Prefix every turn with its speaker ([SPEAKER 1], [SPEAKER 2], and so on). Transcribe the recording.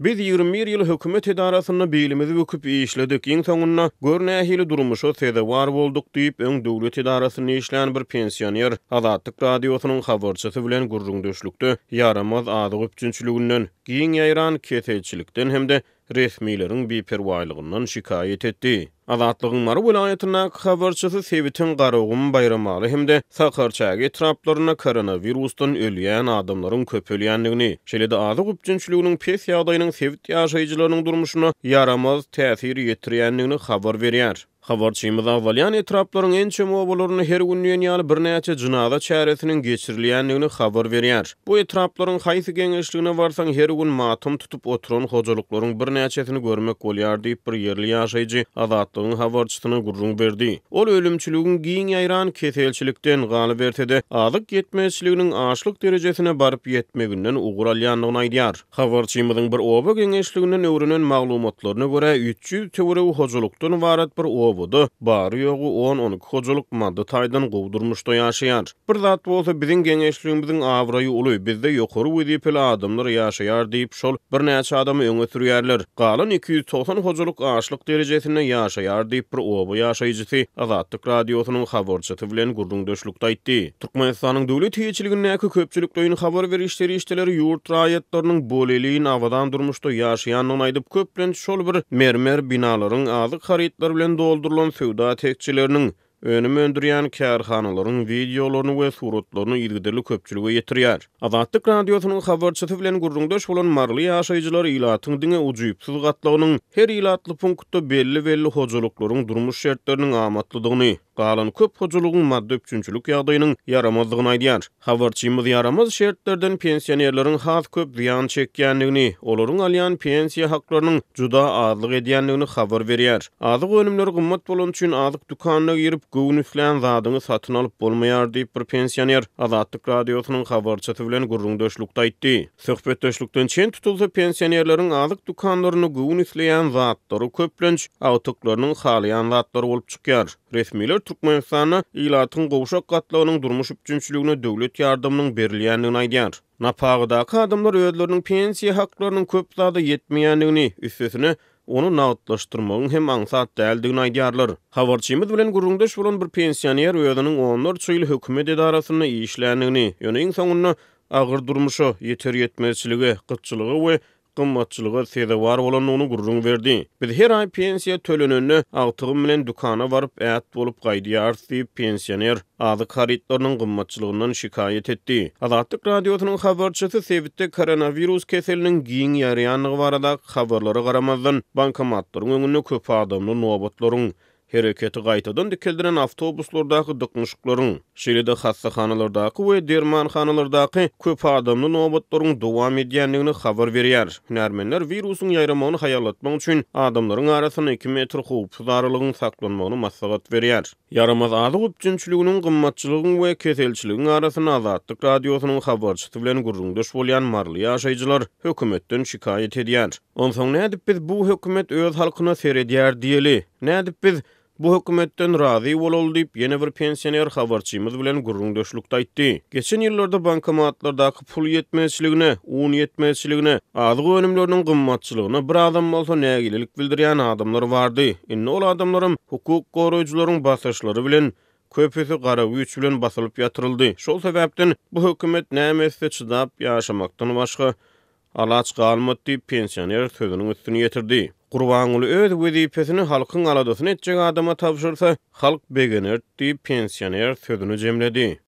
[SPEAKER 1] Biz 21 ýyl hökümet edarasynda bilimizi büküp işledik, iň soňunda, gör nähili durmuşa sezewar bolduk diýip, öň döwlet edarasynda işlän bir pensioner Azatlyk Radiosynyň habarçysy bilen gürrüňdeşlikde ýaramaz azyk üpjünçiliginden, giň ýaýran keselçilikden hem-de resmileriň biperwaýlygyndan şikaýat etdi. Azatlygyň Mary welaýatyndaky habarçysy sebitiň Garagum, Baýramaly hem-de Sakarçäge etraplarynda koronawirusdan ölýän adamlaryň köpelýändigini, şeýle-de azyk üpjünçiliginiň pes ýagdaýynyň sebit ýaşaýjylarynyň durmuşyna ýaramaz täsir ýetirýändigini habar berýär. Habarçymyz agzalýan etraplaryň ençeme obalarynda her gün diýen ýaly birnäçe jynaza çäresiniň geçirilýändigini habar berýär. Bu etraplaryň haýsy geňeşligine barsaň her gün matam tutup oturan hojalyklaryň birnäçesini görmek bolýar diýip, bir ýerli ýaşaýjy Azatlygyň habarçysyna gürrüň berdi. Ol ölümçiligiň giň ýaýran keselçilikden, galyberse-de, azyk ýetmezçiliginiň açlyk derejesine baryp ýetmeginden ugur alýandygyny aýdýar. Habarçymyzyň bir oba geňeşliginden öwrenen maglumatlaryna görä, 300 töweregi hojalykdan ybarat bir obada bary-ýogy on-on iki hojalyk maddy taýdan gowy durmuşda ýaşaýar. Bir zat bolsa, biziň geňeşligimiziň abraýy uly, bizde ýokary wezipeli adamlar ýaşaýar diýip, şol birnäçe adamy öňe sürýärler. Galan 290 hojalyk açlyk derejesinde ýaşaýar diýip, bir oba ýaşaýjysy Azatlyk Radiosynyň habarçysy bilen gürrüňdeşlikde aýtdy. Türkmenistanyň döwlet eýeçiligindäki köpçülikleýin habar beriş serişdeleri ýurt raýatlarynyň bolelin, abadan durmuşda ýaşaýandygyny aýdyp, köplenç şol bir mermer binalaryň, azyk harytlary bilen doldurylan söwda tekjeleriniň, önüm öndürýän kärhanalaryň wideolaryny we suratlaryny yzygiderli köpçülige ýetirýär. Azatlyk Radiosynyň habarçysy bilen gürrüňdeş bolan maryly ýaşaýjylar ilatyň diňe ujypsyz gatlagynyň her ilatly punktda belli-belli hojalyklaryň durmuş şertleriniň amatlydygyny, galan köp hojalygyň maddy üpjünçilik ýagdaýynyň ýaramazdygyny aýdýar. Habarçymyz ýaramaz şertlerden pensionerleriň has köp zyýan çekýändigini, olaryň alýan pensiýa haklarynyň juda azlyk edýändigini habar berýär. Azyk önümleri gymmat bolany üçin azyk dükanyna girip, göwün islän zadyňy satyn alyp bolmaýar diýip, bir pensioner Azatlyk Radiosynyň habarçysy bilen gürrüňdeşlikde aýtdy. Söhbetdeşlikden çen tutulsa, pensionerleriň azyk dükanlarynda göwün isleýän zatlary köplenç agtyklarynyň halaýan zatlary bolup çykýar. Resmiler Türkmenistanda ilatyň gowşak gatlagynyň durmuş üpjünçiligine döwlet ýardamynyň berilýändigini aýdýar. Napagadaky adamlar özleriniň pensiýa haklarynyň köp zada ýetmeýändigini, üstesine, ony nagtlaşdyrmagyň hem aňsat däldigini aýdýarlar. Habarçymyz bilen gürrüňdeş bolan bir pensioner özüniň onlarça ýyl hökümet edarasynda işländigini, ýöne iň soňunda agyr durmuşa, ýeter-ýetmezçilige, gytçylyga we gymmatçylyga sezewar bolandygyny gürrüň berdi. Biz her aý pensiýa tölenende, agtygym bilen dükana baryp, ät bolup gaýdýarys diýip, pensioner azyk harytlarynyň gymmatçylygyndan şikaýat etdi. Azatlyk Radiosynyň habarçysy sebitde koronawirus keseliniň giň ýaýraýandygy baradaky habarlara garamazdan, bankomatlaryň öňünde köp adamly nobatlaryň, Hereketi gaýtadan dikeldilen awtobuslardaky dyknyşyklaryň, şeýle-de hassahanalardaky we dermanhanalardaky köp adamly nobatlaryň dowam edýändigini habar berýär. Hünärmenler wirusyň ýaýramagyny haýallatmak üçin adamlaryň arasynda iki metr howpsuz aralygyň saklanmagyny maslahat berýär. Ýaramaz azyk üpjünçiliginiň, gymmatçylygyň we keselçiligiň arasynda Azatlyk Radiosynyň habarçysy bilen gürrüňdeş bolýan maryly ýaşaýjylar hökümetden şikaýat edýär. Onsoň nädip biz bu hökümet öz halkyna seredýär diýeli? Nädip biz bu hökümetden razy bolaly diýip, ýene bir pensioner habarçymyz bilen gürrüňdeşlikde aýtdy. Geçen ýyllarda bankomatlardaky pul ýetmezçiligine, un ýetmezçiligine, azyk önümleriniň gymmatçylygyna birazam bolsa nägilelik bildirýän adamlar bardy. Indi ol adamlaram hukuk goraýjylaryň basyşlary bilen, köpüsi gara güýç bilen basylyp ýatyryldy. Şol sebäpden bu hökümet näme etse çydap ýaşamakdan başga Alaç galmady diýip, pensioner sözüniň üstüni ýetirdi. Gurbanguly öz wezipesini halkyň aladasyny etjek adama tabşyrsa, halk begener diýip, pensioner sözüni jemledi.